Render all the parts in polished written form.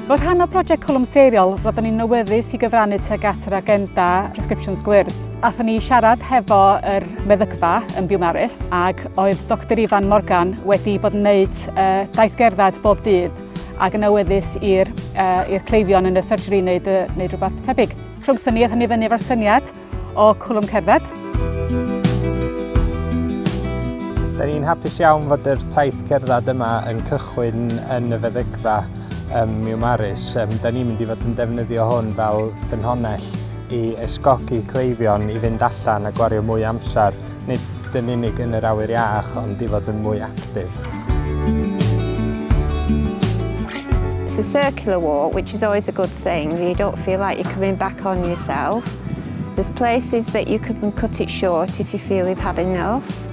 Fel rhan o brosiect Cwlwm Seiriol, roeddwn ni'n awyddus i gyfrannu tuag at yr agenda prescriptions gwyrdd. Athon ni siarad hefo yr meddygfa yn Biwmaris ac oedd Doctor Ifan Morgan wedi bod yn wneud uh, daith gerdded bob dydd ac yn awyddus i'r uh, cleifion yn y surgery wneud, uh, wneud rhywbeth tebyg. Rhwngthon ni, athon ni fyny efo'r syniad o cwlwm cerdded. Da ni'n hapus iawn fod yr taith cerdded yma yn cychwyn yn y feddygfa ym Miwmaris. Um, da ni'n mynd i fod yn defnyddio hwn fel ffynhonnell i ysgogi cleifion i fynd allan a gwario mwy amser, nid yn unig yn yr awyr iach, ond i fod yn mwy actif. It's a circular walk, which is always a good thing. You don't feel like you're coming back on yourself. There's places that you can cut it short if you feel you've had enough.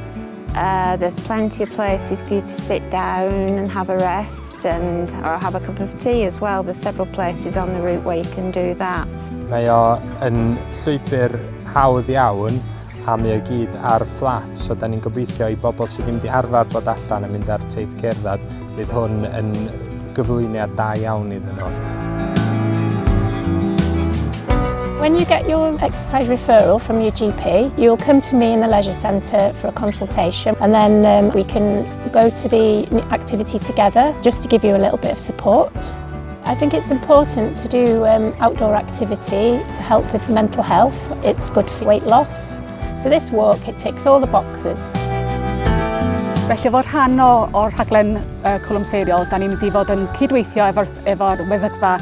There's plenty of places for you to sit down and have a rest and or have a cup of tea as well. There's several places on the route where you can do that. Mae o yn llwybr hawdd iawn a mae o gyd ar fflat, so da ni'n gobeithio i bobl sydd ddim wedi arfer bod allan yn mynd ar teith cerdded, fydd hwn yn gyflwyniad da iawn iddyn nhw. When you get your exercise referral from your GP, you'll come to me in the leisure centre for a consultation and then we can go to the activity together just to give you a little bit of support. I think it's important to do outdoor activity to help with mental health. It's good for weight loss. So this walk, it ticks all the boxes. Felly fel rhan o, o'r rhaglen Cwlwm Seiriol, da ni'n mynd i fod yn cydweithio efo'r efo meddygfa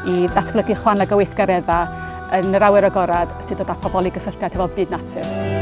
i ddatblygu chwaneg o weithgareddau yn yr awyr agorad sydd dod â pobl i gysylltiad efo byd natur.